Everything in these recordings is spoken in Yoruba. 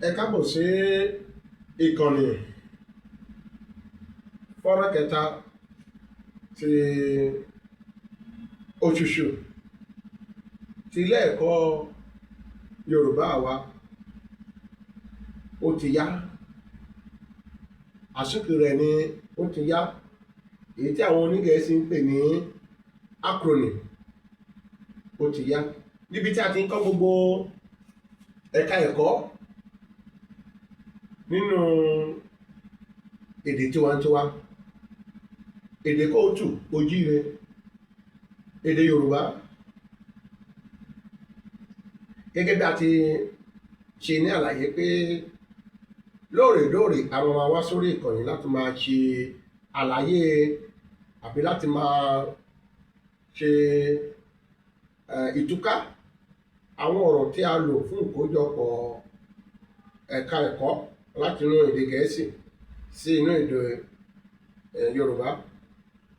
Ẹ káàbọ̀ sí ìkànnì fọ́nrán kẹta ti Òṣùṣù ti ilé ẹ̀kọ́ Yorùbá wa. Ó ti yá, àsìkò rẹ̀ ni ó ti yá, èyí tí àwọn onígẹ̀ẹ́sì ń pè ní acronym. Ó ti yá, níbi tí a ti ń kọ́ gbogbo ẹ̀ka ẹ̀kọ́ nínú èdè tiwantiwa, èdè kóòtù ojíire, èdè Yorùbá. Gẹ́gẹ́ bí a ti ṣe ní àlàyé pé lóòrèlóòrè a máa wá sórí ìkànnì láti máa ṣe àlàyé àbí láti máa ṣe ìtúká àwọn ọ̀rọ̀ tí a lò fún ìkójọpọ̀ ẹ̀ka ẹ̀kọ́ láti inú èdè Gẹ̀ẹ́sì sí inú èdè Yorùbá.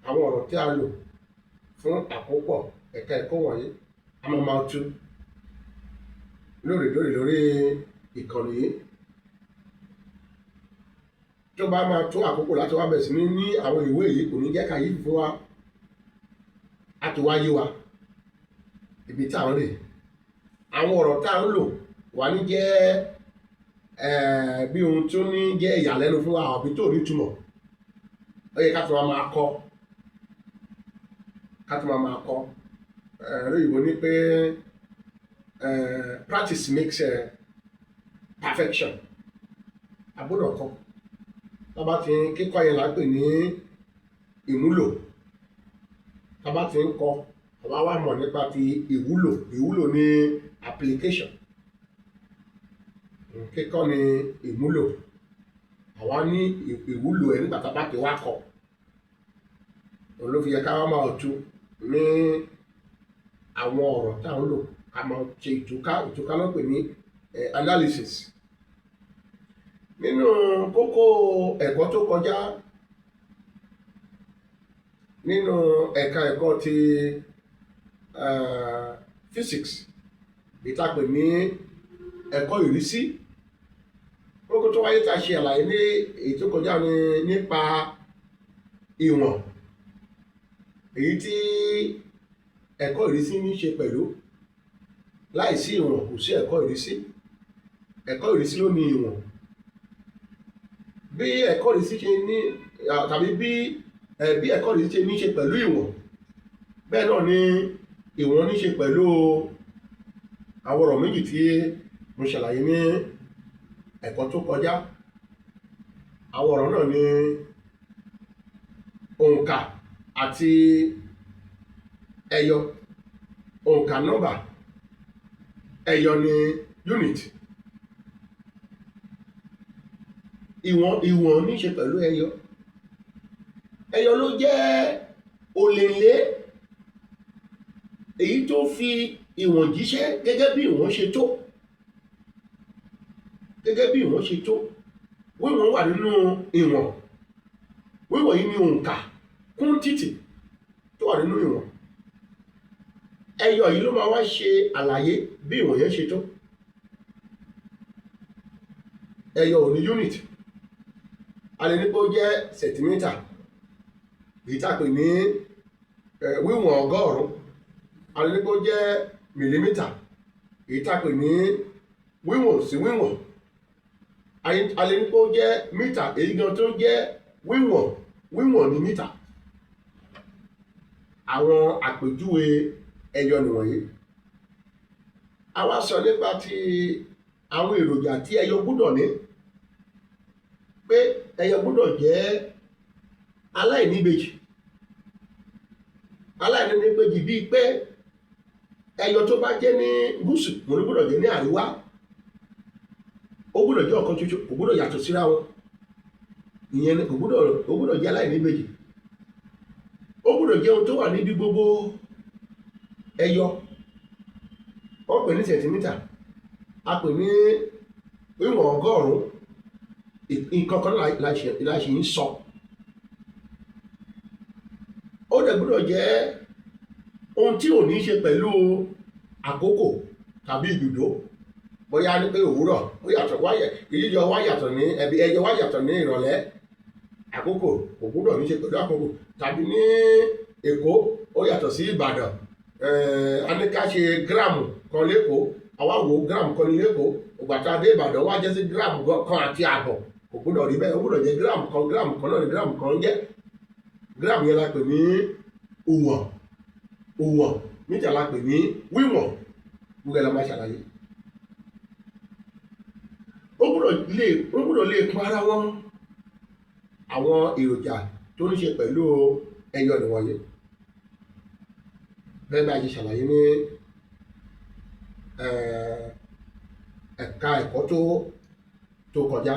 Àwọn ọ̀rọ̀ tí a lò fún àkópọ̀ ẹ̀ka ẹ̀kọ́ wọ̀nyí, a máa tú lóòrèlóòrè lórí ìkànnì yìí. Tó bá máa tó àkókò láti wá bẹ̀rẹ̀ sí ní àwọn ìwé yìí, kò ní jẹ́ kàyéfì fún wa, á ti wá yé wa ibi tá à ń rè. Àwọn ọ̀rọ̀ tá à ń lò wà ní jẹ́ bí ohun tó ní jẹ́ ìyàlẹ́nu fún wa àbí tó ní ìtumọ̀. Ó yẹ ká tó máa kọ́, ká tó máa kọ́. Olóyìnbó ní pé practice makes perfection. A gbọ́dọ̀ kọ́. Tá bá ti kíkọ́ yẹn là ń pè ní ìmúlò. Tá bá ti ń kọ́, àwa wá mọ̀ nípa ti ìwúlò. Ìwúlò ní application, kíkọ́ ní ìmúlò. Àwa ní ìwúlò ẹ̀ nígbà tá a bá ti wá kọ́. Òun ló fi yẹ ká wá máa tú ní àwọn ọ̀rọ̀ tá à ń lò, ká máa ṣe ìtúká. Ìtúká ló ń pè ní analysis. Nínú kókó ẹ̀kọ́ tó kọjá nínú ẹ̀ka ẹ̀kọ́ ti physics, èyí tá a pè ní ẹ̀kọ́ ìrísí, kókó tó wáyé tá a ṣe àlàyé ní èyí tó kọjá ní nípa ìwọ̀n, èyí tí ẹ̀kọ́ ìrísí ní ṣe pẹ̀lú. Láìsí ìwọ̀n, kò sí ẹ̀kọ́ ìrísí. Ẹ̀kọ́ ìrísí ló ní ìwọ̀n. Bí ẹ̀kọ́ ìrísí ṣe ní tàbí bí ẹ̀kọ́ ìrísí ṣe ní ṣe pẹ̀lú ìwọ̀n, bẹ́ẹ̀ náà ni ìwọ̀n ní ṣe pẹ̀lú àwọn ọ̀rọ̀ méjì tí mo ṣàlàyé ní ẹ̀kọ́ tó kọjá. Àwọn ọ̀rọ̀ náà ni òǹkà àti ẹyọ. Òǹkà, nọ́mbà; ẹyọ ni unit. Ìwọ̀n ní ṣe pẹ̀lú ẹyọ. Ẹyọ ló jẹ́ òlèlé, èyí tó fi ìwọ̀n jíṣẹ́ gẹ́gẹ́ bí ìwọ̀n ṣe tó, gẹ́gẹ́ bí ìwọ̀n ṣe tó. Wíwọ̀n wà nínú ìwọ̀n. Wíwọ̀n yìí ni òǹkà, quantity tó wà nínú ìwọ̀n. Ẹyọ yìí ló máa wá ṣe àlàyé bí ìwọ̀n yẹn ṣe tó. Ẹyọ ò ní unit. A lè ní pé ó jẹ́ sẹ̀ntímítà, èyí tá a pè ní wíwọ̀n 100. A lè ní pé ó jẹ́ mìlímítà, èyí tá a pè ní wíwọ̀n sí wíwọ̀n. A lè ní pé ó jẹ́ mítà, èyí gan tó jẹ́ wíwọ̀n. Wíwọ̀n ní mítà. Àwọn àpèjúwe ẹyọ nìwọ̀nyí. A wá sọ nípa ti àwọn èròjà tí ẹyọ gbọ́dọ̀ ní, pé ẹyọ gbọ́dọ̀ jẹ́ aláìníbejì. Aláìníbejì bíi pé ẹyọ tó bá jẹ́ ní gúúsù, òun ló gbọ́dọ̀ jẹ́ ní àríwá. Ó gbọ́dọ̀ jẹ́ ọ̀kan ṣoṣo, kò gbọ́dọ̀ yàtọ̀ síra wọn. Ìyẹn ni kò gbọ́dọ̀, ó gbọ́dọ̀ jẹ́ aláìníbejì. Ó gbọ́dọ̀ jẹ́ ohun tó wà níbi gbogbo. Ẹyọ, wọ́n pè ní sẹ̀ntímítà, a pè ní wíwọ̀n 100. Nǹkan kan la ṣe ń sọ. Ó dẹ̀ gbọ́dọ̀ jẹ́ ohun tí ò ní ṣe pẹ̀lú àkókò tàbí ibùdó. Bóyá ní pé òwúrọ̀ ó yàtọ̀, wáyẹ yíyọ wá yàtọ̀ ní ẹbí, ẹyọ wá yàtọ̀ ní ìrọ̀lẹ́. Àkókò kò gbúdọ̀ ní ṣe pẹ̀lú àkókò. Tàbí ní Èkó ó yàtọ̀ sí Ìbàdàn. A ní ká ṣe gíráàmù kan l'Ékòó, àwa wò ó, gíráàmù kan ní l'Ékòó. Ìgbà tá a dé Ìbàdàn, wá jẹ́ sí gíráàmù 1.5. Kò gbúdọ̀ rí bẹ́ẹ̀, ó gbúdọ̀ jẹ́ gíráàmù kan. Gíráàmù kan náà ní gíráàmù kan ń jẹ́. Gíráàmù yẹn la pè ní òwọ̀n. Òwọ̀n mítà la pè ní wíwọ̀n. Gbogbo ẹ̀ la máa ṣàlàyé. Ó gbúdọ̀ lè pọn ara wọn. Àwọn èròjà tó ní ṣe pẹ̀lú ẹyọ nìwọ̀nyí, bẹ́ẹ̀ bá a ṣe ṣàlàyé ní ẹ̀ka ẹ̀kọ́ tó kọjá.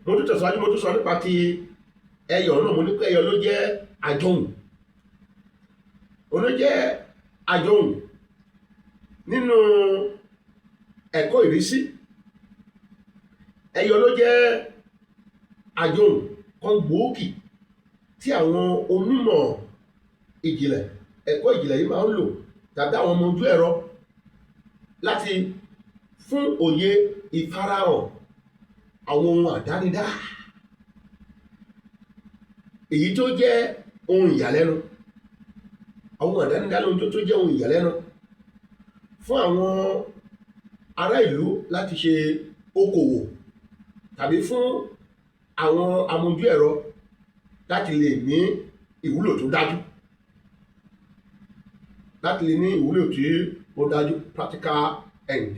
Mo tún tẹ̀síwájú, mo tún sọ nípa ti ẹyọ náà. Mo ní pé ẹyọ ló jẹ́ àjọhùn, òun ló jẹ́ àjọhùn nínú ẹ̀kọ́ ìrísí. Ẹyọ ló jẹ́ àjọhùn kan gbòógì tí àwọn onímọ̀ ìjìnlẹ̀, ẹ̀kọ́ ìjìnlẹ̀ yìí máa ń lò, tàbí àwọn ọmọ ojú ẹ̀rọ, láti fún òye ìfarahàn àwọn ohun àdánidá, èyí tó jẹ́ ohun ìyàlẹ́nu. Àwọn ohun àdánidá lóhun tó jẹ́ ohun ìyàlẹ́nu fún àwọn ará ìlú láti ṣe okòwò, tàbí fún àwọn amójú ẹ̀rọ láti lè ní ìwúlò tó dájú, láti lè ní ìwúlò tí ó dájú, practical end.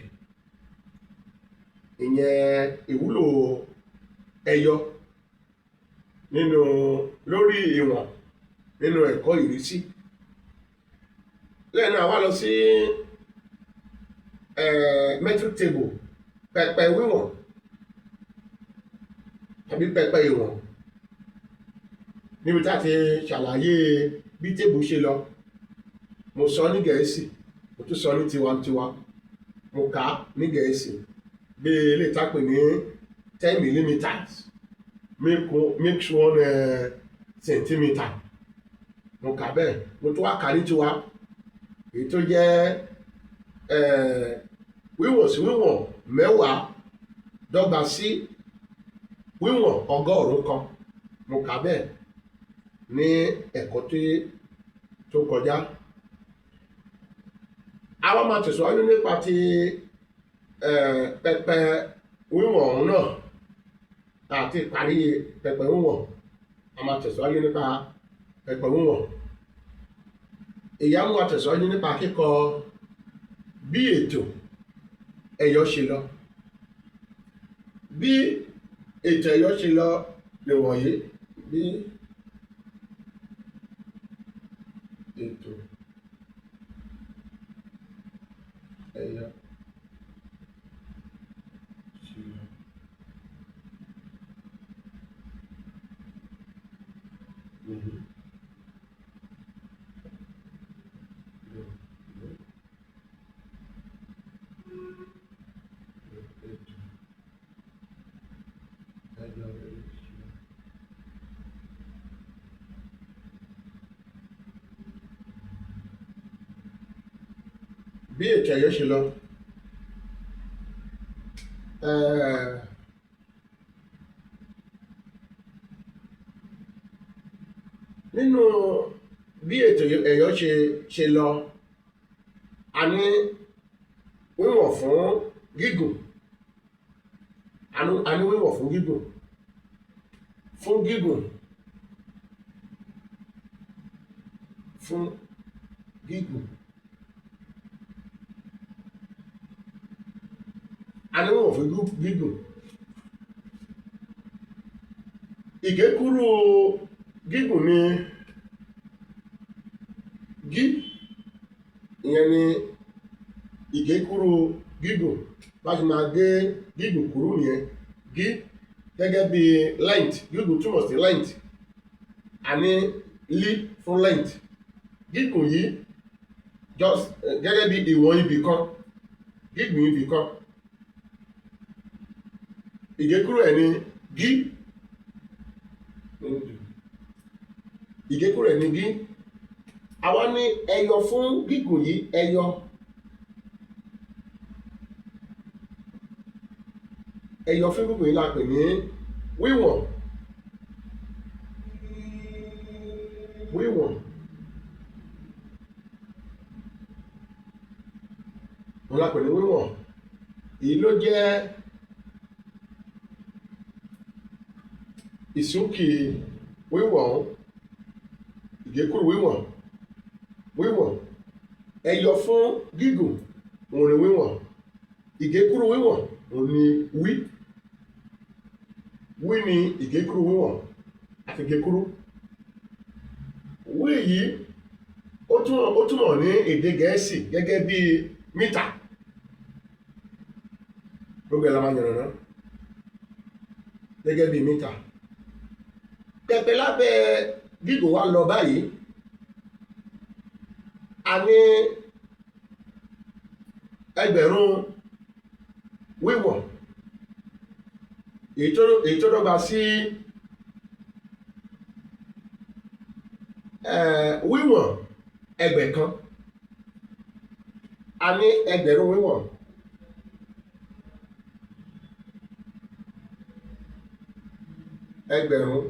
Ìyẹn ìwúlò ẹyọ nínú lórí ìwọ̀n nínú ẹ̀kọ́ ìrísí. Lẹ́yìn náà, wá lọ sí metric table, pẹpẹ wíwọ̀n tàbí pẹpẹ ìwọ̀n, níbi tá a ti ṣàlàyé bí tébù ṣe lọ. Mo sọ ní Gẹ̀ẹ́sì, mo tún sọ ní tiwantiwa. Mo kà á ní Gẹ̀ẹ́sì bí eléyìí tá a pè ní 10 millimeters makes 1 centimeter. Mo kà bẹ́ẹ̀. Mo tún wá kà ní tiwa, èyí tó jẹ́ wíwọ̀n sí wíwọ̀n 10 dọ́gba sí wíwọ̀n 100. Mo kà bẹ́ẹ̀ ní ẹ̀kọ́ tí tó kọjá. A wá máa tẹ̀síwájú nípa ti pẹpẹ wíwọ̀n ọ̀hún náà àti ìparí pẹpẹ wíwọ̀n. A máa tẹ̀síwájú nípa pẹpẹ wíwọ̀n. Èyí á mú wa tẹ̀síwájú nípa kíkọ bí ètò ẹ̀yọ ṣe lọ. Bí ètò ẹ̀yọ ṣe lọ nìwọ̀nyí. Bí ètò ẹ̀yọ ṣe lọ. Ètò ẹ̀yọ ṣe lọ. Bí ètò ẹ̀yọ ṣe lọ. Nínú bí ètò ẹ̀yọ ṣe lọ, a ní wíwọ̀n fún gígùn. A ní wíwọ̀n fún gígùn. Fún gígùn. Fún gígùn. A ní wíwọ̀n fún gígùn. Ìgékúrú gígùn ni gí. Ìyẹn ni ìgékúrú gígùn. Bá ṣe máa gé gígùn kúrú nìyẹn. Gí gẹ́gẹ́ bí length. Gígùn túmọ̀ sí length. A ní lí fún length. Gígùn yìí just gẹ́gẹ́ bí ìwọ̀n ibì kan. Gígùn ibì kan. Ìgékúrú ẹ̀ ni gí. Ìgékúrú ẹ̀ ni gí. A wá ní ẹyọ fún gígùn yìí, ẹyọ. Ẹyọ fún gígùn yìí la pè ní wíwọ̀n. Wíwọ̀n òun la pè ní wíwọ̀n. Èyí ló jẹ́ ìsúnkì wíwọ̀n, ìgékúrú wíwọ̀n. Wíwọ̀n, ẹyọ fún gígùn òun ni wíwọ̀n, ìgékúrú wíwọ̀n òun ni wí. Wí ni ìgékúrú wíwọ̀n àti ìgékúrú. Wí yìí ó túmọ̀ ní èdè Gẹ̀ẹ́sì gẹ́gẹ́ bí mítà. Gbogbo ẹ̀ la máa yànnàná gẹ́gẹ́ bí mítà. Pẹpẹ lábẹ́ gígùn wa lọ báyìí, a ní ẹgbẹ̀rún wíwọ̀n èyí tó dọ́gba sí wíwọ̀n ẹgbẹ̀ kan. A ní ẹgbẹ̀rún wíwọ̀n ẹgbẹ̀rún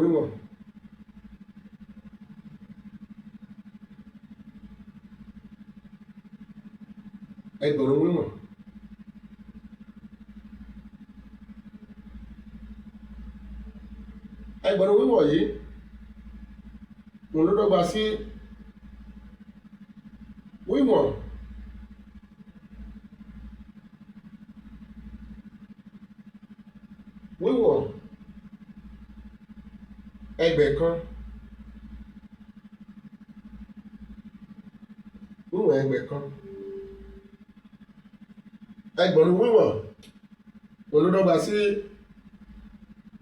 wíwọ̀n ẹgbẹ̀rún wíwọ̀n ẹgbẹ̀rún wíwọ̀n yìí òun ló dọ́gba sí wíwọ̀n wíwọ̀n ẹgbẹ̀ kan wíwọ̀n ẹgbẹ̀ kan. Ẹgbẹ̀rún wíwọ̀n òun ló dọ́gba sí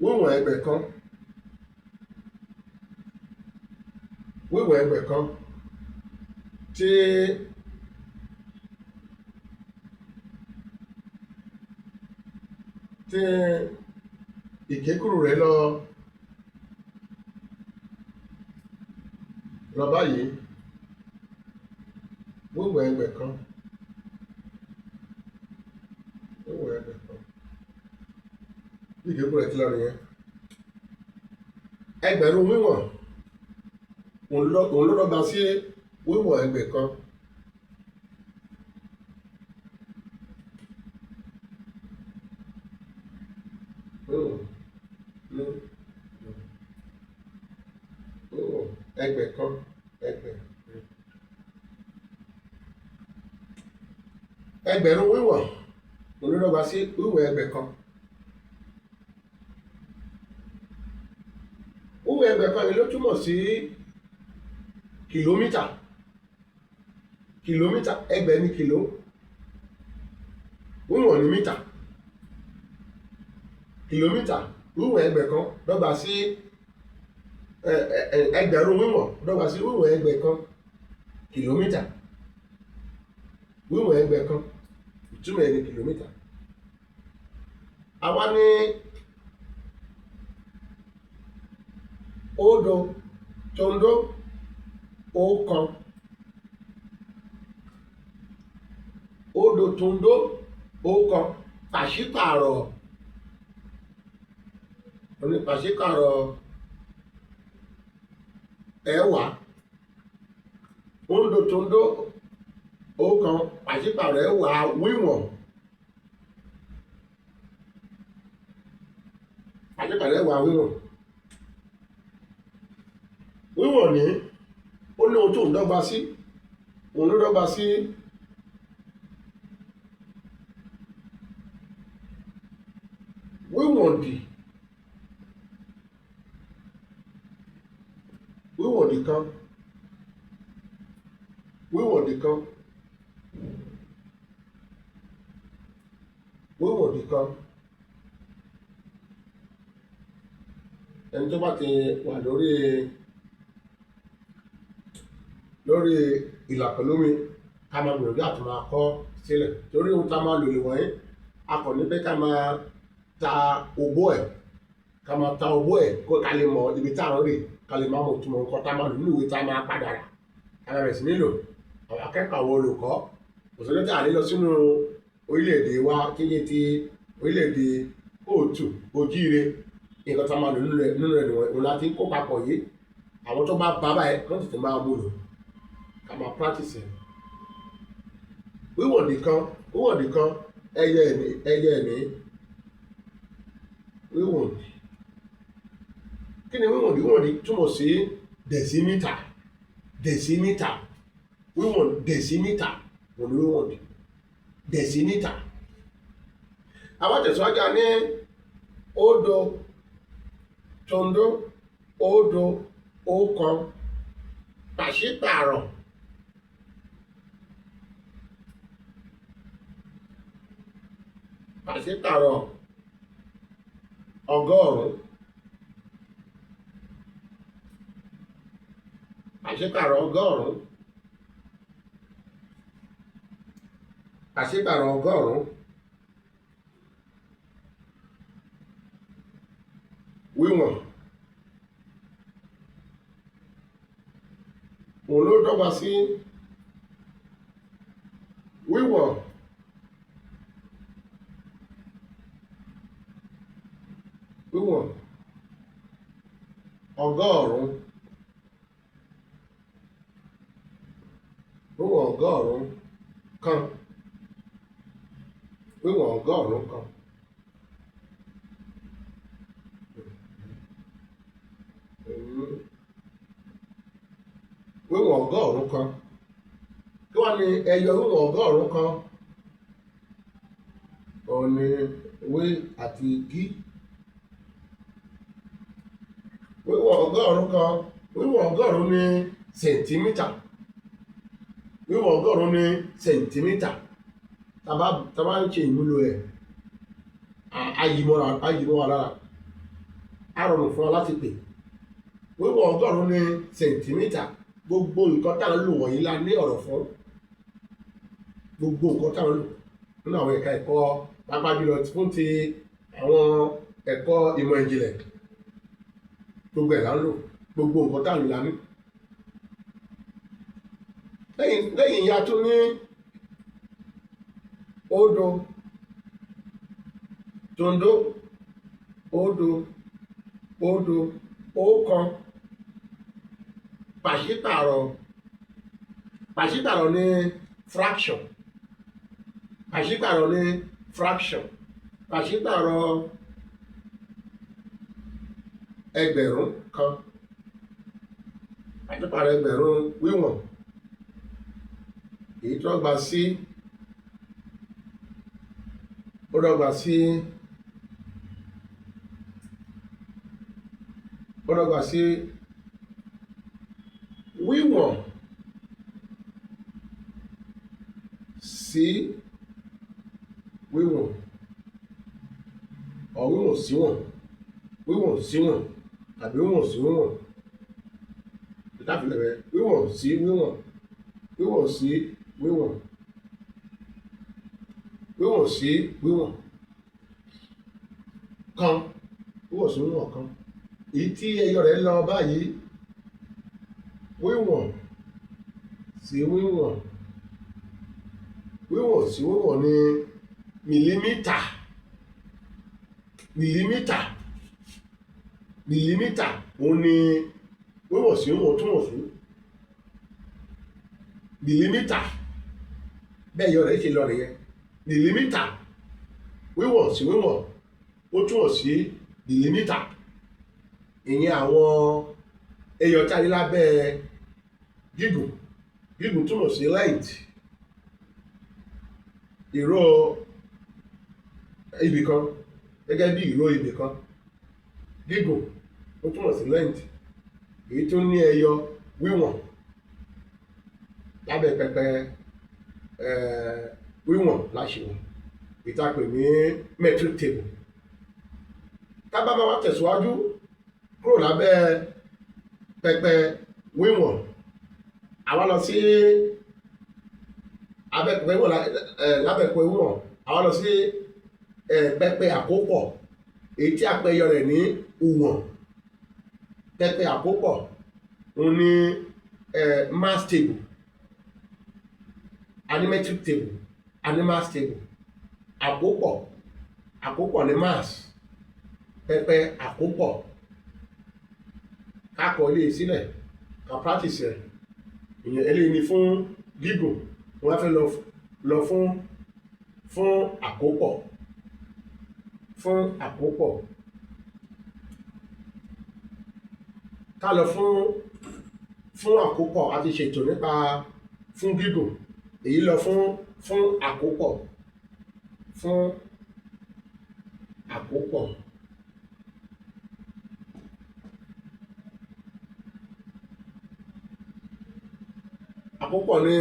wíwọ̀n ẹgbẹ̀ kan wíwọ̀n ẹgbẹ̀ kan tí ìgékúrú rẹ̀ lọ lọ báyìí. Wíwọ̀n ẹgbẹ̀ kan wíwọ̀n ẹgbẹ̀ kan bí ìgékúrú rẹ̀ ti lọ nìyẹn. Ẹgbẹ̀rún wíwọ̀n òun ló dọ́gba sí wíwọ̀n ẹgbẹ̀ kan. Wíwọ̀n ẹgbẹ̀ kan ẹgbẹ̀rún wíwọ̀n òun ló dọ́gba sí wíwọ̀n ẹgbẹ̀ kan. Wíwọ̀n ẹgbẹ̀ kan yìí ló túmọ̀ sí kìlómítà. Kìlómítà, ẹgbẹ̀ ní kìló, wíwọ̀n ní mítà. Kìlómítà, wíwọ̀n ẹgbẹ̀ kan dọ́gba sí ẹgbẹ̀rún wíwọ̀n dọ́gba sí wíwọ̀n ẹgbẹ̀ kan kìlómítà. Wíwọ̀n ẹgbẹ̀ kan ìtumọ̀ ẹ̀ ní kìlómítà. Àwa ní òdo tòǹdó ọ̀kan òdo tòǹdó ọ̀kan pàṣípàrọ̀ oní pàṣípàrọ̀ ẹ̀wá. Òdo tòǹdó ọ̀kan pàṣípàrọ̀ ẹ̀wá wíwọ̀n pàṣípàrọ̀ ẹ̀wá wíwọ̀n. Wíwọ̀n ní ó ní ohun tó ń dọ́gba sí, òun ló dọ́gba sí wíwọ̀ndì wíwọ̀ndì kan wíwọ̀ndì kan wíwọ̀ndì kan. Ẹni tó bá ti wà lórí ìlà pẹ̀lú mi, ká máa gbìyànjú àti máa kọ sílẹ̀, torí ohun tá a máa lò lè wọ̀nyí. A kàn ní pé ká máa ta òbó ẹ̀, ká máa ta òbó ẹ̀ kó ká lè mọ ibi tá à ń rè, ká lè máa mọ ìtumọ̀ nǹkan tá a máa lò nínú ìwé tá a máa padà rà, ká máa bẹ̀rẹ̀ sí nílò. Àwọn akẹ́kọ̀ọ́, àwọn olùkọ́, òṣèlú tí a lè lọ sínú Orílẹ̀-èdè wa kíyè ti orílẹ̀-èdè kóòtù ojíire, nǹkan tá a máa lò nínú rẹ̀ nìwọ̀n òun láti ń kó papọ̀ yìí. Àwọn tó bá bá báyìí, wọ́n tètè máa mú lò, ká máa practice ẹ̀. Wíwọ̀n nìkan, wíwọ̀n nìkan, ẹyẹ ẹ̀mí, ẹyẹ ẹ̀mí, wíwọ̀n. Kí ni wíwọ̀n? Wíwọ̀n túmọ̀ sí decimeter. Decimeter, wíwọ̀n decimeter òun ni wíwọ̀n decimeter. Àwọn tẹ̀síwájú ní òdo, tòǹdó, òdo, ọ̀kan, pàṣípààrọ̀. Pàṣípààrọ̀ 100, pàṣípààrọ̀ 100, pàṣípààrọ̀ 100 wíwọ̀n òun ló dọ́gba sí wíwọ̀n wíwọ̀n 100, wíwọ̀n 100 kan, wíwọ̀n 100 kan. Wíwọ̀n 100 kan. Kí wá ní ẹyọ wíwọ̀n 100 kan? Òun ni wé àti gí. Wíwọ̀n 100 kan, wíwọ̀n 100 ní sẹ̀ǹtímítà. Wíwọ̀n 100 ní sẹ̀ǹtímítà. Tá bá ń ṣe ìmúlò ẹ̀, á yí mọ́ wa lára, á rọrùn fún wa láti pè. Wíwọ̀n 100 ní sẹ̀ǹtímítà. Gbogbo nǹkan tá à ń lò wọ̀nyí la ní ọ̀rọ̀ fún. Gbogbo nǹkan tá à ń lò nínú àwọn ẹ̀ka ẹ̀kọ́, pàápàá jùlọ fún ti àwọn ẹ̀kọ́ ìmọ̀ ìjìnlẹ̀, gbogbo ẹ̀ là ń lò. Gbogbo nǹkan tá à ń lò la ní. Lẹ́yìn ìyá tún ní òdo, tòǹdó, òdo, òdo, ọ̀kan, pàṣípàrọ̀. Pàṣípàrọ̀ ní fraction. Pàṣípàrọ̀ ní fraction. Pàṣípàrọ̀ 1000 kan, pàṣípàrọ̀ 1000 wíwọ̀n, èyí tó dọ́gba sí, ó dọ́gba sí, ó dọ́gba sí wíwọ̀n sí wíwọ̀n ọ̀ wíwọ̀n síwọ̀n, wíwọ̀n síwọ̀n tàbí wíwọ̀n sí wíwọ̀n ìtàfilẹ̀ rẹ̀, wíwọ̀n sí wíwọ̀n, wíwọ̀n sí wíwọ̀n, wíwọ̀n sí wíwọ̀n kan, wíwọ̀n sí wíwọ̀n kan. Èyí tí ẹyọ rẹ̀ lọ báyìí, wíwọ̀n sí wíwọ̀n, wíwọ̀n sí wíwọ̀n ní mìlímítà. Mìlímítà, mìlímítà òun ni wíwọ̀n sí wíwọ̀n túmọ̀ sí mìlímítà. Bẹ́ẹ̀ yọ rẹ̀ ṣe lọ nìyẹn. Mìlímítà, wíwọ̀n sí wíwọ̀n, ó túmọ̀ sí mìlímítà. Ìyẹn àwọn ẹyọ tí a ní lábẹ́ gígùn. Gígùn túmọ̀ sí length, ìró ibìkan, gẹ́gẹ́ bí ìró ibìkan. Gígùn ó túmọ̀ sí length, èyí tó ní ẹyọ wíwọ̀n lábẹ́ pẹpẹ wíwọ̀n láṣìwọ̀n, èyí tá a pè ní metric table. Tá bá máa wá tẹ̀síwájú kúrò lábẹ́ pẹpẹ wíwọ̀n, àwa lọ sí abẹ́ pẹpẹ wíwọ̀n, lábẹ́ pẹpẹ wíwọ̀n, àwa lọ sí pẹpẹ àkópọ̀, èyí tí àpẹyọ rẹ̀ ní ìwọ̀n. Pẹpẹ àkópọ̀ òun ní mass table. A ní metric table, a ní mass table. Àkópọ̀, àkópọ̀ ní mass, pẹpẹ àkópọ̀. Ká kọ ilé sílẹ̀, ká practice rẹ̀. Ìyẹn eléyìí ni fún gígùn. Wọ́n á fẹ́ lọ fún àkópọ̀, fún àkópọ̀. Ká lọ fún àkópọ̀. A ti ṣètò nípa fún gígùn, èyí lọ fún àkópọ̀, fún àkópọ̀. Àkópọ̀ ní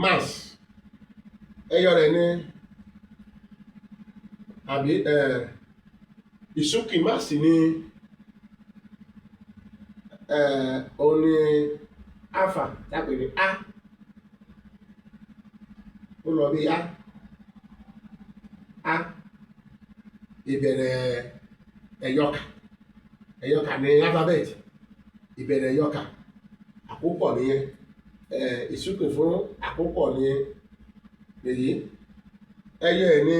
mass, ẹyọ rẹ̀ ní àbí ìsúnkì mass ní òun ní alpha tàbí ní a, ó lọ bí a a ìbẹ̀rẹ̀ ẹ̀yọkà, ẹ̀yọkà ní alphabet, ìbẹ̀rẹ̀ ẹ̀yọkà àkópọ̀ nìyẹn. Ìsúnkì fún àkópọ̀ ní èyí. Ẹyọ ẹ̀ ní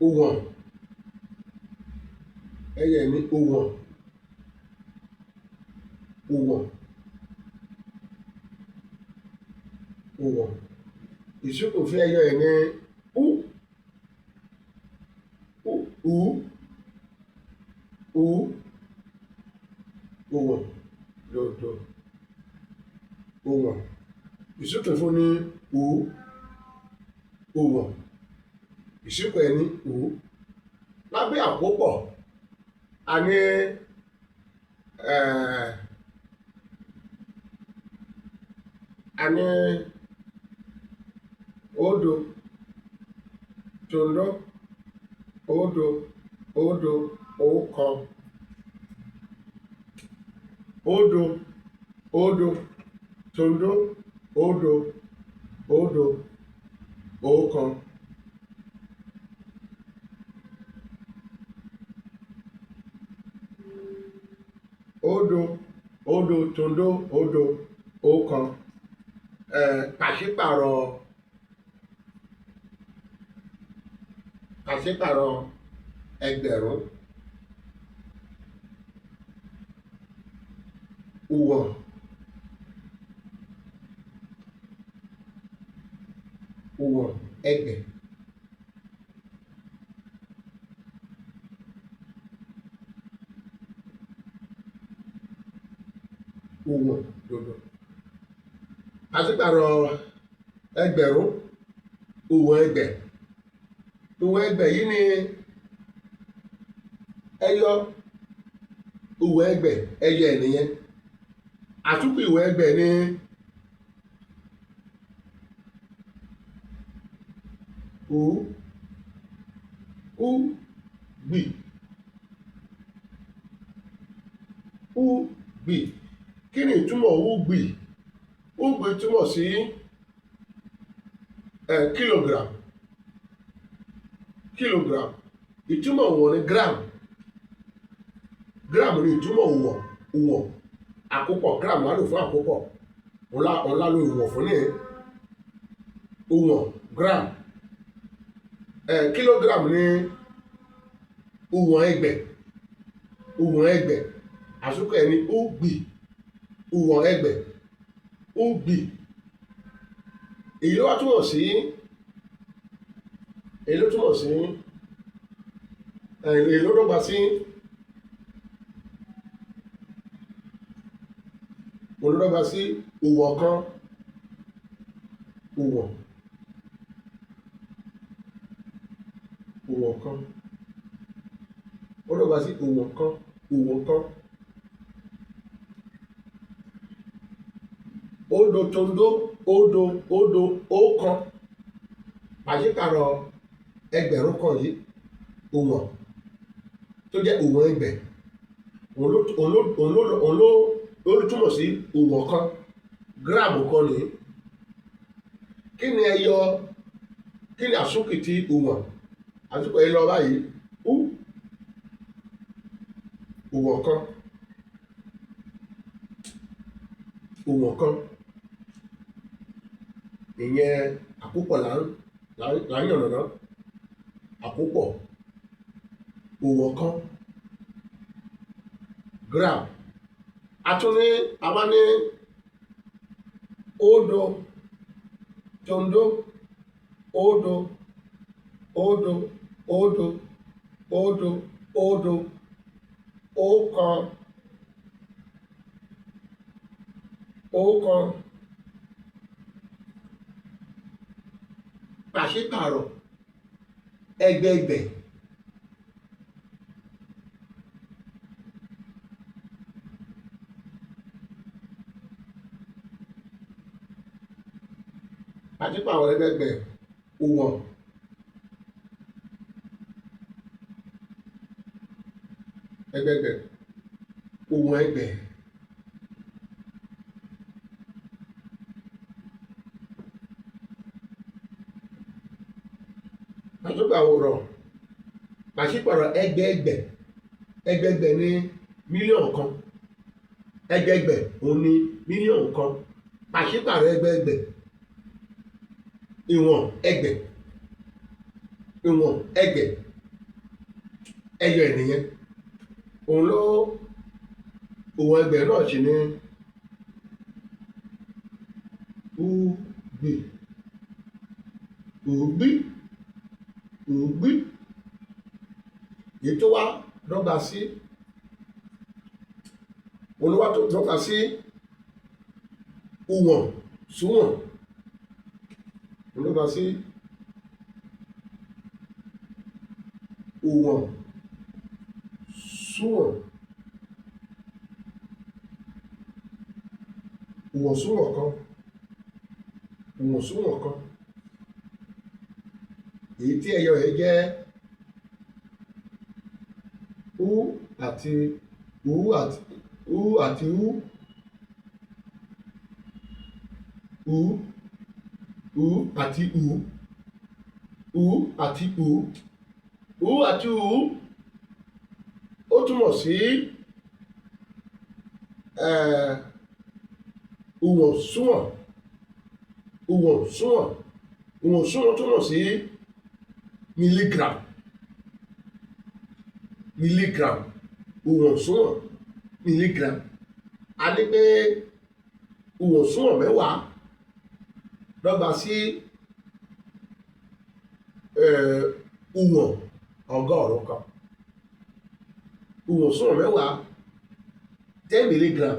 òwọ̀n, ẹyọ ẹ̀ ní òwọ̀n, òwọ̀n, òwọ̀n. Ìsúnkì fún ẹyọ ẹ̀ ní u, u, u, u, òwọ̀n, dòdò, òwọ̀n. Ìsúnkì fún ní u, òwọ̀n. Ìsúnkì ẹ̀ ní u. Lábẹ́ àkópọ̀, a ní a ní òdo, tòǹdó, òdo, òdo, ọ̀kan. Òdo, òdo, tòǹdó, òdo, òdo, ọ̀kan. Òdo, òdo, tòǹdó, òdo, ọ̀kan. Pàṣípàrọ̀, pàṣípàrọ̀ ẹgbẹ̀rún. Òwọ̀n, òwọ̀n ẹgbẹ̀. Òwọ̀n dòdò. Pàṣípàrọ̀ ẹgbẹ̀rún, òwọ̀n ẹgbẹ̀. Òwọ̀n ẹgbẹ̀ yìí ni ẹyọ òwọ̀n ẹgbẹ̀, ẹyọ ẹ̀ nìyẹn. Àtúnkù ìwọ̀n ẹgbẹ̀ ní u, u, gbì, u, gbì. Kí ni ìtumọ̀ u gbì? U gbì túmọ̀ sí kilogram, kilogram. Ìtumọ̀ ìwọ̀n ní gram, gram ní ìtumọ̀ ìwọ̀n, ìwọ̀n àkópọ̀. Gram la lò fún àkópọ̀, òun la lò ìwọ̀n fún ní ìwọ̀n gram. Kilogram ní ìwọ̀n ẹgbẹ̀, ìwọ̀n ẹgbẹ̀. Àsúkọ̀ ẹ̀ ní u gbì, ìwọ̀n ẹgbẹ̀, u gbì. Èyí ló wá túmọ̀ sí, èyí ló túmọ̀ sí, èyí ló dọ́gba sí, òun ló dọ́gba sí ìwọ̀n kan, ìwọ̀n, ìwọ̀n kan. Ó dọ́gba sí ìwọ̀n kan, ìwọ̀n kan. Òdo tòǹdó, òdo, òdo, ọ̀kan. Pàṣípàrọ̀ ẹgbẹ̀rún kan yìí, òwọ̀n tó jẹ́ òwọ̀n ẹgbẹ̀, òun ló túmọ̀ sí òwọ̀n kan, gíráàmù kan nìyí. Kí ni ẹyọ, kí ni àsúnkì ti òwọ̀n? Àsúnkì ẹ lọ báyìí, u, òwọ̀n kan, òwọ̀n kan. Ìyẹn àkópọ̀ là ń Là ń yànnàná àkópọ̀ òwò kan gram. A tún ní, a wá ní òdo, tòǹdó, òdo, òdo, òdo, òdo, òdo, ọ̀kan, ọ̀kan. Pàṣípàrọ̀ ẹgbẹẹgbẹ̀ pàṣípàrọ̀ ẹgbẹẹgbẹ̀ òwọ̀n, ẹgbẹẹgbẹ̀ òwọ̀n ẹgbẹ̀. Pàṣípàrọ̀ pàṣípàrọ̀ ẹgbẹẹgbẹ̀, ẹgbẹẹgbẹ̀ ní mílíọ̀nù kan, ẹgbẹẹgbẹ̀ òun ní mílíọ̀nù kan. Pàṣípàrọ̀ ẹgbẹẹgbẹ̀ ìwọ̀n ẹgbẹ̀, ìwọ̀n ẹgbẹ̀ ẹyọ ènìyàn òun ló òwọ̀n ẹgbẹ̀ náà sì ní ùgbì, ùgbì, ùgbì. Èyí tó wá dọ́gba sí olúwa tó dọ́gba sí ìwọ̀n súnwọ̀n, dọ́gba sí ìwọ̀n súnwọ̀n, ìwọ̀n súnwọ̀n kan, ìwọ̀n súnwọ̀n kan. Èyí tí ẹyọ rẹ̀ jẹ́ u àti u àti u àti u, u, u àti u, u àti u, u àti u. Ó túmọ̀ sí ìwọ̀n súnwọ̀n, ìwọ̀n súnwọ̀n, ìwọ̀n súnwọ̀n túmọ̀ sí milligram, milligram, ìwọ̀n súnwọ̀n milligram. A ní pé ìwọ̀n súnwọ̀n 10 dọ́gba sí ìwọ̀n 100 kan. Ìwọ̀n súnwọ̀n 10, 10 milligram,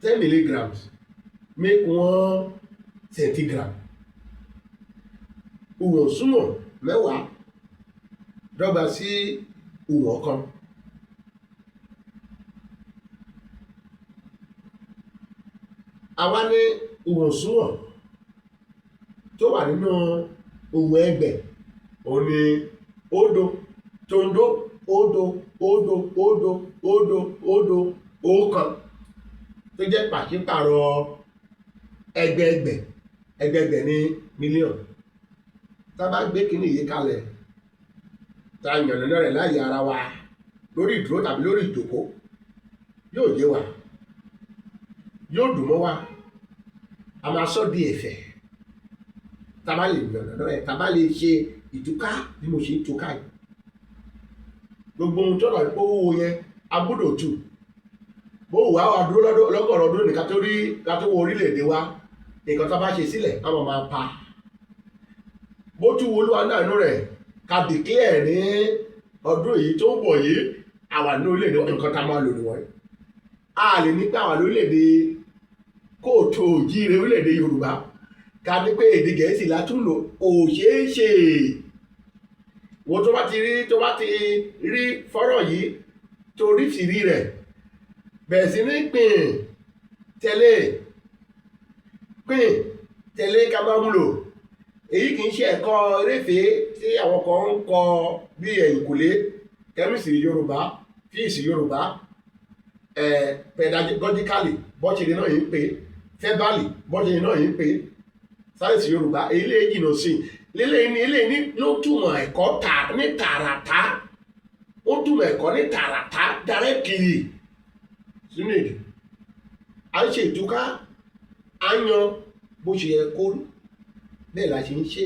10 milligrams make 1 centigram. Ìwọ̀n súnwọ̀n 10 dọ́gba sí ìwọ̀n kan. A wá ní ìwọ̀n súnwọ̀n tó wà nínú ìwọ̀n ẹgbẹ̀ òun ni òdo, tòǹdó, òdo, òdo, òdo, òdo, òdo, ọ̀kan tó jẹ́ pàṣípàrọ̀ ẹgbẹẹgbẹ̀. Ẹgbẹẹgbẹ̀ ní mílíọ̀nù. Tá a bá gbé kíní yìí kalẹ̀, tá a yànnàná rẹ̀ láàyè ara wa lórí ìdúró tàbí lórí ìjókòó, yóò yé wa, yóò dùn mọ́ wa, a máa sọ di ẹ̀fẹ̀. Tá a bá lè yànnàná rẹ̀, tá a bá lè ṣe ìtúká bí mo ṣe ń túká yìí. Gbogbo ohun tó dàbí pé ó wúwo yẹn, a gbọ́dọ̀ tù. Bó wà á dúró lọ́gọ̀rọ̀ ọdún nìkan tó rí ká tó wo orílẹ̀-èdè wa, nǹkan tó bá ṣe sílẹ̀, á máa pa. Bó tún wo Olúwa náà nínú rẹ̀, ká declare ní ọdún yìí tó ń bọ̀ yìí, àwa ní orílẹ̀-èdè wa, nǹkan tá a máa lò nìwọ̀nyí. A lè ní pé àwa lórílẹ̀-èdè kóòtù òjíire orílẹ̀-èdè Yorùbá, ká ní pé èdè Gẹ̀ẹ́sì la tún lò, kò ṣeé ṣe. Wo tó bá ti rí, tó bá ti rí fọ́rọ̀ yìí, tó rí fìrí rẹ̀, bẹ̀rẹ̀ sí ní pín tẹ̀lé, pín tẹ̀lé ká máa múlò. Èyí kì í ṣe ẹ̀kọ́ eréfèé tí àwọn kan ń kọ bí ẹ̀yìnkùlé, kẹ́mísìrì Yorùbá, fíìsì Yorùbá, pedagogically bọ́ṣe náà yìí ń pè, fẹ́bálì bọ́ṣe náà yìí ń pè, sáyẹ̀nsì Yorùbá, èyí lè jìnnà sí i. Lélẹ́yìn ní eléyìí ní ló túmọ̀ ẹ̀kọ́ ní tààràtà, ó túmọ̀ ẹ̀kọ́ ní tààràtà directly sínú èdè. À ń ṣe ìtúká, à ń yan bó ṣe yẹ kó rí. Bẹ́ẹ̀ la ṣe ń ṣe.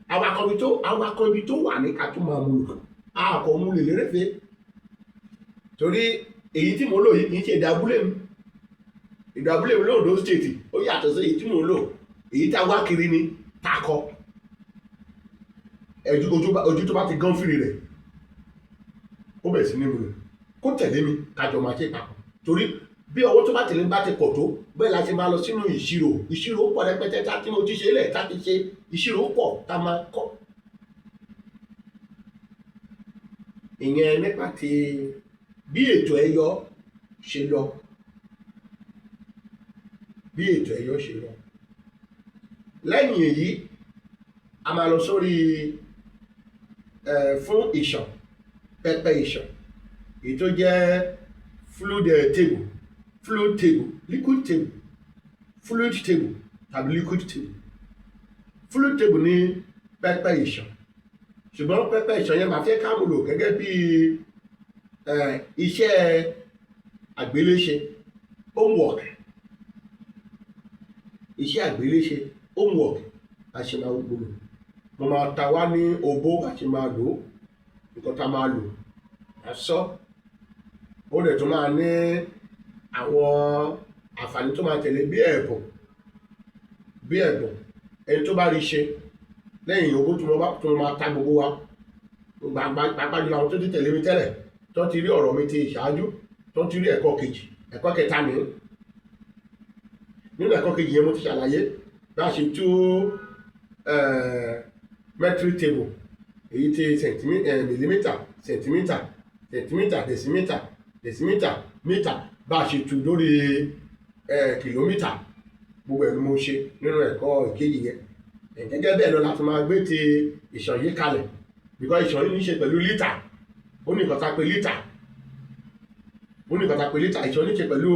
Awakọ̀ ibi tó wà ní ká tó máa mú lò. A kò mú lè lérèfé, torí èyí tí mò ń lò yìí kì í ṣe èdè abúlé mi. Èdè abúlé mi l'Ondo State ó yàtọ̀ sí èyí tí mò ń lò. Èyí tá a wá kiri ni tá a kọ. Ojú tó bá ti gán fìrì rẹ̀, ó bẹ̀rẹ̀ sí ní mú lò, kó tẹ̀lé mi kájọ máa ṣe papọ̀, torí bí ọwọ́ tó bá tẹ̀lé mi bá ti pọ̀ tó, bẹ́ẹ̀ la ṣe máa lọ sínú ìṣirò. Ìṣirò pọ̀ rẹpẹtẹ tá tí mo ti ṣe lẹ̀ tá ti ṣe. Ìṣirò pọ̀ tá máa kọ́. Ìyẹn nípa ti bí ètò ẹyọ ṣe lọ, bí ètò ẹyọ ṣe lọ. Lẹ́yìn èyí, a máa lọ sórí fún ìṣàn, pẹpẹ ìṣàn, èyí tó jẹ́ fluid table, fluid table, liquid table, fluid table tàbí liquid table. Fluid table ní pẹpẹ ìṣàn, ṣùgbọ́n pẹpẹ ìṣàn yẹn, màá fẹ́ ká mú lò gẹ́gẹ́ bí iṣẹ́ àgbéléṣe, homework, iṣẹ́ àgbéléṣe, homework a ṣe máa gbòòrò. Mo máa ta wá ní obó a ṣe máa lò ó, nǹkan tá a máa lò á sọ. Ó dẹ̀ tún máa ní àwọn àǹfààní tó máa tẹ̀lé bí ẹ̀bùn, bí ẹ̀bùn ẹni tó bá rí ṣe lẹ́yìn owó tí mo bá tí mo máa ta gbogbo wa, pàápàá jùlọ àwọn tó ti tẹ̀lé mi tẹ́lẹ̀, tó ti rí ọ̀rọ̀ mi ti ìṣáájú, tó ti rí ẹ̀kọ́ kejì, ẹ̀kọ́ kẹta nìyí. Nínú ẹ̀kọ́ kejì yẹn, mo ti ṣàlàyé bá a ṣe tú metric table, èyí tí millimeter, centimeter, centimeter, decimeter, decimeter, meter, bá a ṣe tú lórí kìlómítà. Gbogbo ẹ̀ ni mo ṣe nínú ẹ̀kọ́ ìkejì yẹn. Gẹ́gẹ́ bẹ́ẹ̀ lọ láti máa gbé ti ìṣàn yìí kalẹ̀, because ìṣàn yìí ní í ṣe pẹ̀lú lítà. Ó ní nǹkan tá a pè lítà, ó ní nǹkan tá a pè lítà. Ìṣàn ní í ṣe pẹ̀lú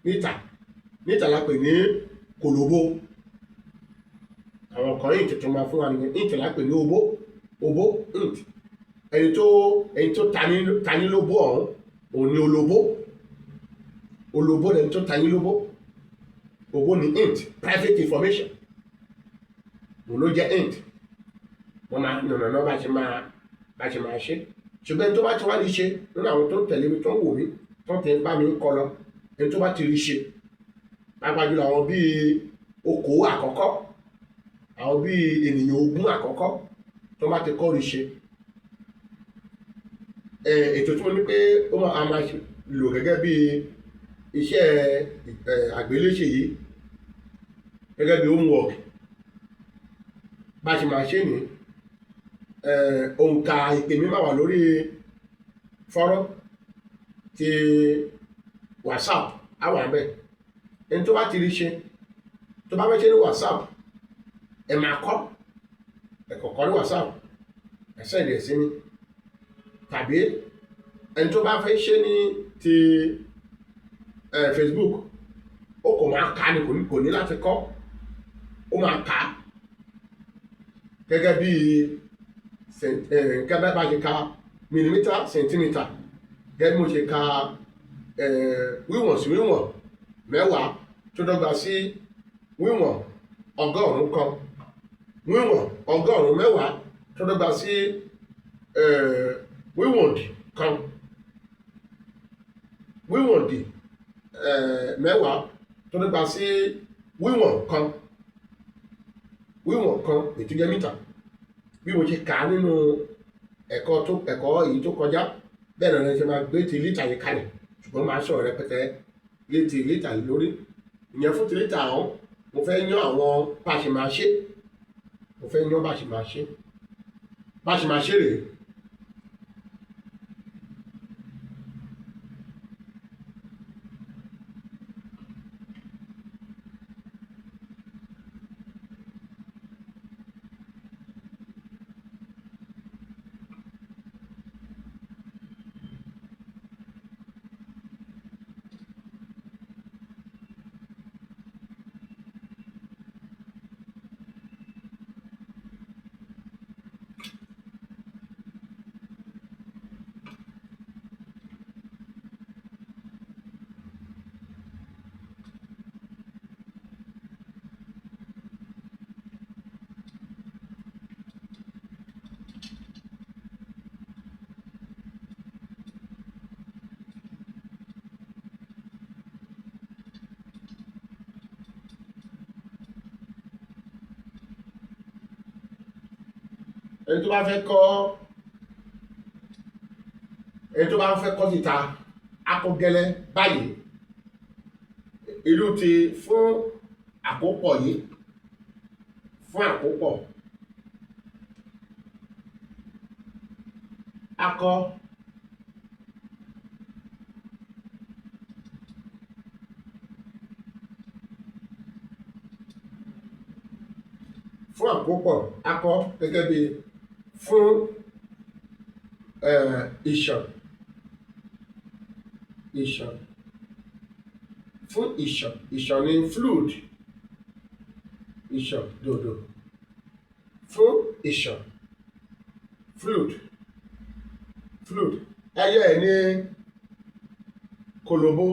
lítà. Lítà la pè ní kòlòbó. Àwọn kan yìí tuntun máa fún wa nìyẹn. Int la pè ní obó, obó, int. Ẹni tó tani lóbó ọ̀hún, òun ni olóbó. Olóbó lẹni tó tani lóbó. Obó ni int, private information, òun ló jẹ́ int. Wọ́n máa nànà náà bá ṣe máa ṣe. Ṣùgbọ́n ẹni tó bá ti wá rí ṣe nínú àwọn tó ń tẹ̀lé mi, tó ń wò mí, tó ń tẹ̀ bá mi ń kọ lọ, ẹni tó bá ti rí ṣe, pàápàá jùlọ àwọn bíi okòó àkọ́kọ́, àwọn bíi ènìyàn 20 àkọ́kọ́ tó bá ti kọ́ rí ṣe, ètò tí mo ní pé ó máa máa lò gẹ́gẹ́ bí iṣẹ́ àgbéléṣe yìí, gẹ́gẹ́ bí homework, bá ṣe máa ṣe ní òǹkà ìpè mi máa wà lórí fọ́nrán ti WhatsApp, á wà bẹ́ẹ̀. Ẹni tó bá ti rí ṣe, tó bá fẹ́ ṣe ní WhatsApp, ẹ máa kọ́ ẹ kọ̀ọ̀kan ní WhatsApp, ẹ send ẹ̀ sí mi. Tàbí ẹni tó bá fẹ́ ṣe ní ti Facebook, ó kò máa kà ní, kò ní láti kọ́. Ó máa kà á gẹ́gẹ́ bí nǹkan bá ṣe ka millimeter, centimeter, gẹ́gẹ́ bí mo ṣe ka wíwọ̀n sí wíwọ̀n 10 tó dọ́gba sí wíwọ̀n 100 kan, wíwọ̀n 90 tó dọ́gba sí wíwọ̀ndì kan, wíwọ̀ndì 10 tó dọ́gba sí wíwọ̀n kan, wíwọ̀n kan èyí tó jẹ́ mítà. Bí mo ṣe kà á nínú ẹ̀kọ́ èyí tó kọjá, bẹ́ẹ̀ náà ni ṣe máa gbé ti lítà yìí kalẹ̀. Ṣùgbọ́n máa sọ̀rọ̀ rẹpẹtẹ létí lítà yìí lórí. Ìyẹn fún ti lítà ọ̀hún, mo fẹ́ yán àwọn bá a ṣe máa ṣe. Mo fẹ́ yán bá a ṣe máa ṣe. Bá a ṣe máa ṣe rèé. Ẹni tó bá fẹ́ kọ́, ẹni tó bá fẹ́ kọ́ síta, akọ gẹ́lẹ́ báyìí. Ìlú ti fún àkópọ̀ yìí, fún àkópọ̀, akọ fún àkópọ̀, akọ gẹ́gẹ́ bí fún ìṣàn, ìṣàn, fún ìṣàn. Ìṣàn ní fluid, ìṣàn dòdò, fún ìṣàn, fluid, fluid. Ẹyọ ẹ̀ ní kòlòbó.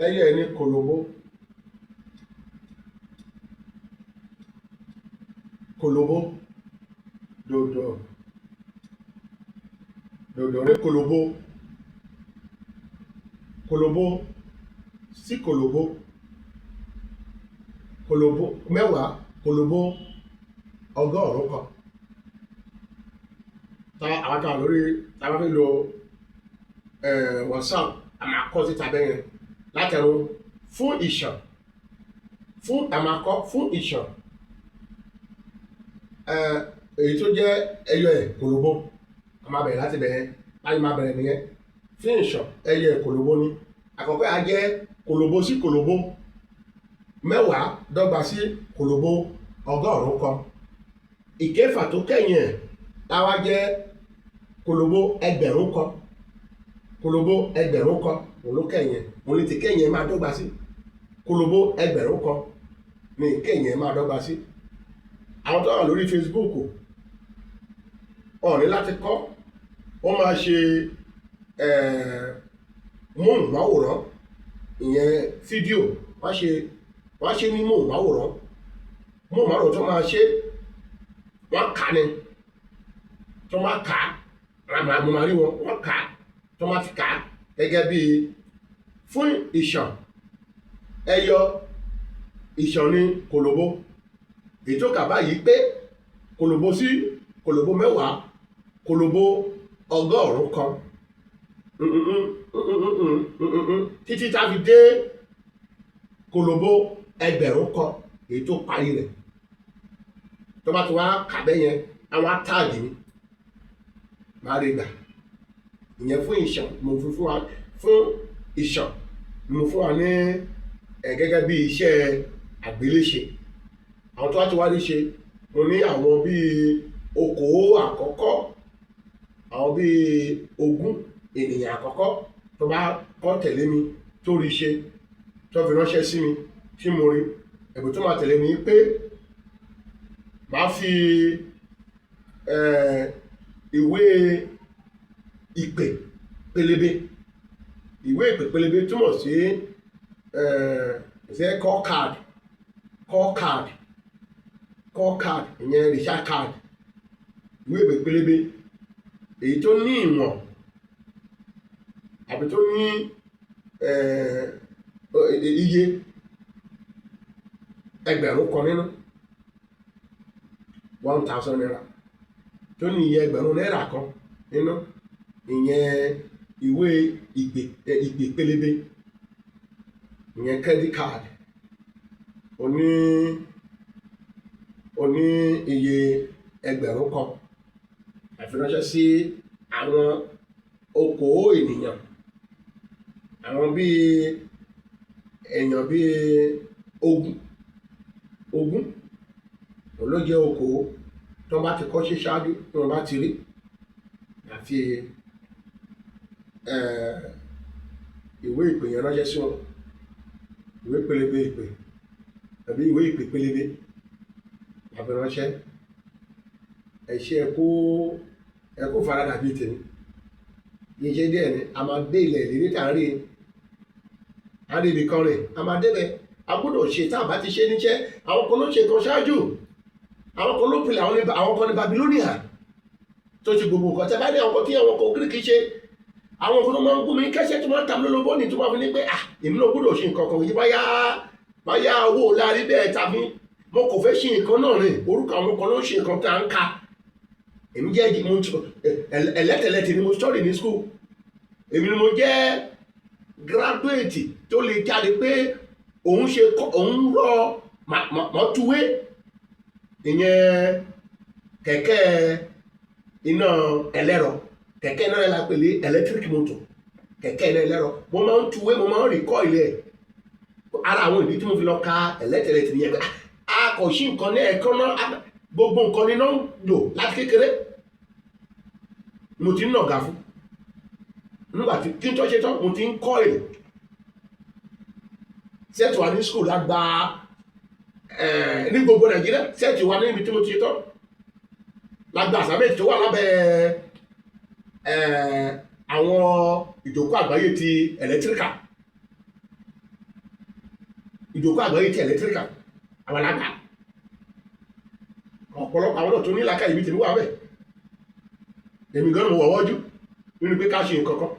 Ẹyọ ẹ̀ ní kòlòbó, kòlòbó dòdò, dòdò ní kòlòbó, kòlòbó sí kòlòbó, kòlòbó 10, kòlòbó 100. Tá àwọn tá lórí tá a bá fi lo WhatsApp, a máa kọ síta bẹ́ẹ̀ yẹn látẹnu fún ìṣàn, fún a máa kọ fún ìṣàn, èyí tó jẹ́ ẹyọ ẹ̀ kòlòbó. A máa bẹ̀rẹ̀ láti bẹ̀rẹ̀ láti máa bẹ̀rẹ̀ nìyẹn. Fún ìṣàn, ẹyọ ẹ̀ kòlòbó ni. Àkọ́kọ́ á jẹ́ kòlòbó sí kòlòbó, 10 dọ́gba sí kòlòbó 100. Ìkẹfà tó kẹ́yìn ẹ̀ táwa jẹ́ kòlòbó 1000, kòlòbó 1000 òun ló kẹ́yìn ẹ̀, òun ní ti kẹ́yìn ẹ̀ máa dọ́gba sí. Kòlòbó 1000 ní ìkẹyìn ẹ̀ máa dọ́gba sí. Àwọn tó wà lórí Facebook ò ní láti kọ́, wọ́n máa ṣe móhùnmáwòrán, ìyẹn fídíò, wọ́n ṣe ní móhùnmáwòrán, móhùnmáwòrán tó máa ṣe, wọ́n kà ní tó máa kà á, mo máa rí wọn, wọ́n kà á, tó máa ti kà á gẹ́gẹ́ bí fún ìṣàn, ẹyọ ìṣàn ní kòlòbó. Ètò kà báyìí pé kòlòbó sí kòlòbó 10, kòlòbó 100, títí tá a fi dé kòlòbó 1000, èyí tó parí rẹ̀. Tó bá ti wá kà bẹ́ yẹn, àwọn tag mi, máa rí gbà. Ìyẹn fún ìṣàn mo fi fún wa, fún ìṣàn mo fún wa ní ẹ gẹ́gẹ́ bí iṣẹ́ àgbéléṣe. Àwọn tó wá ti wá rí ṣe, mo ní àwọn bíi okòó àkọ́kọ́, àwọn bíi 20 ènìyàn àkọ́kọ́ tó bá kọ́ tẹ̀lé mi, tó rí ṣe, tó fi ránṣẹ́ sí mi tí mo rí, ẹ̀bùn tó máa tẹ̀lé mi pé màá fi ìwé ìpè pélébé. Ìwé ìpè pélébé túmọ̀ sí ṣe call card, call card, call card, ìyẹn recharge card. Ìwé ìpè pélébé èyí tó ní ìwọ̀n àbí tó ní iye 1000 nínú, ₦1,000, tó ní iye ₦1,000 nínú, ìyẹn ìwé ìpè pélébé, ìyẹn credit card oní iye 1000, àfiránṣẹ́ sí àwọn okòó ènìyàn, àwọn bíi èèyàn bíi 20, 20 òun ló jẹ́ okòó. Tó bá ti kọ́ ṣe ṣáájú, tí wọ́n bá ti rí, àfi ìwé ìpè yẹn ránṣẹ́ sí wọn, ìwé pélébé ìpè tàbí ìwé ìpè pélébé àfi ránṣẹ́. Ẹ ṣé, ẹ kú faradà bíi tèmi. Iṣẹ́ díẹ̀ ni a máa dé ilẹ̀ ìlérí tá à ń rí, a rí ibi kan rìn, a máa débẹ̀. A gbọ́dọ̀ ṣe. Tá a bá ti ṣe níṣẹ́, àwọn kan ló ṣe kan ṣáájú, àwọn kan ló pilẹ̀, àwọn kan ní Babylonia tó ṣe gbogbo nǹkan. Tẹ́ bá ní àwọn kan tí àwọn kan Gíríkì ṣe, àwọn kan tó máa ń gún mi kẹ́sẹ́, tó máa ń ta mi lólobó ní, tó máa fi ní pé, ah, èmi náà gbọ́dọ̀ ṣe nǹkan kan yìí báyà. Báyà owó láàrin bẹ́ẹ̀ tàbí mo kò fẹ́ ṣe nǹkan náà ni. Orúkọ àwọn kan ló ń ṣe nǹkan tá à ń ka. Èmi jẹ́ mo ẹlẹ́tẹ̀lẹ́tẹ̀ ni mo study ní school. Èmi ni mo jẹ́ graduate tó lè jáde pé òun ṣe, òun rọ mọ́túwé, ìyẹn kẹ̀kẹ́ iná ẹlẹ́rọ. Kẹ̀kẹ́ iná la pè ní electric motor, kẹ̀kẹ́ iná ẹlẹ́rọ. Mo máa ń tuwé, mo máa ń recoil ẹ̀. Ara àwọn ìdí tí mo fi lọ ka ẹlẹ́tẹ̀lẹ́tẹ̀ nìyẹn, pé a kò sí nǹkan ní ẹ̀kan náà, gbogbo nǹkan ní náà ń lò láti kékeré. Mo ti ń nàgà fún nígbà tí kí n tó ṣe tán, mo ti ń kọ́ èrè set wa ní school lágbà ní gbogbo Nàìjíríà. Set wa níbi tí mo ti ṣe tán lágbà àsámẹ́tì tó wà lábẹ́ àwọn ìjókòó àgbáyé ti electrical, ìjókòó àgbáyé ti electrical, àwọn alága ọ̀pọ̀lọpọ̀ àwọn náà tó ní làákàyè ibi tèmi wà bẹ́ẹ̀. Èmi gan mo wọ̀ wọ́jú nínú pé ká ṣe nǹkan kan.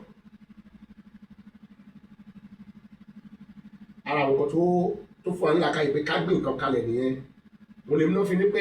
Ara àwọn nǹkan tó fún wa ní làákàyè pé ká gbé nǹkan kalẹ̀ nìyẹn. Mo lè náà fi ní pé